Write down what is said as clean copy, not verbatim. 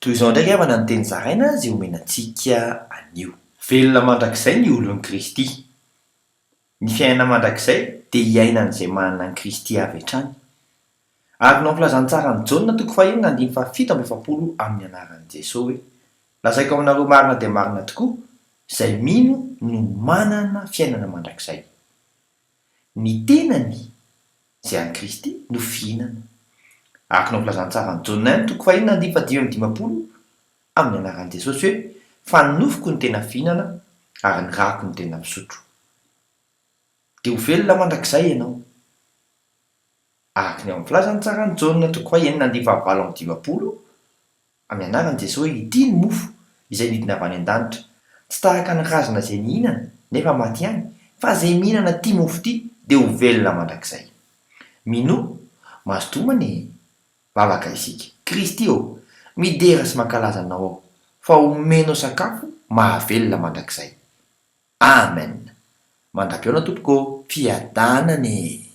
Toy izao indray havana ny teny zaraina izay omena antsika anio. Velona mandrakizay ny olon'i Kristy. Ny fiainana mandrakizay dia iainan'izay manana an'i Kristy avy hatrany. Ary ny ao amin'ny Filazantsaran'i Jaona toko fahenina andininy fahafito amby efapolo amin'ny anaran'i Jesoa hoe, Lazaiko aminareo marina dia marina tokoa, izay mino no manana fiainana mandrakizay. Ny tenany, izay an'i Kristy, no fihinana. Araka ny ao amin'ny Filazantsaran'i Jaona ihany toko fahenina andininy fahadimy amby dimampolo amin'ny anaran'i Jesosy hoe, Fa ny nofoko no tena fihinana ary ny rako no tena fisotro. Dia ho velona mandrakizay ianao. Araka ny ao amin'ny Filazantsaran'i Jaona toko fahenina andininy fahavalo amby dimampolo, amin'ny anaran'i Jesoa hoe, Ity ny mofo izay nidina avy any an-danitra, tsy tahaka ny razana izay nihinana nefa maty ihany, fa izay mihinana ity mofo ity dia ho velona mandrakizay. Minoa, mazotoa mane vavaka isika. Kristy ô, midera sy mankalaza Anao aho, fa omenao sakafo mahavelona mandrakizay. Amen! Mandra-pihaona tompoko ô! Fiadanana e!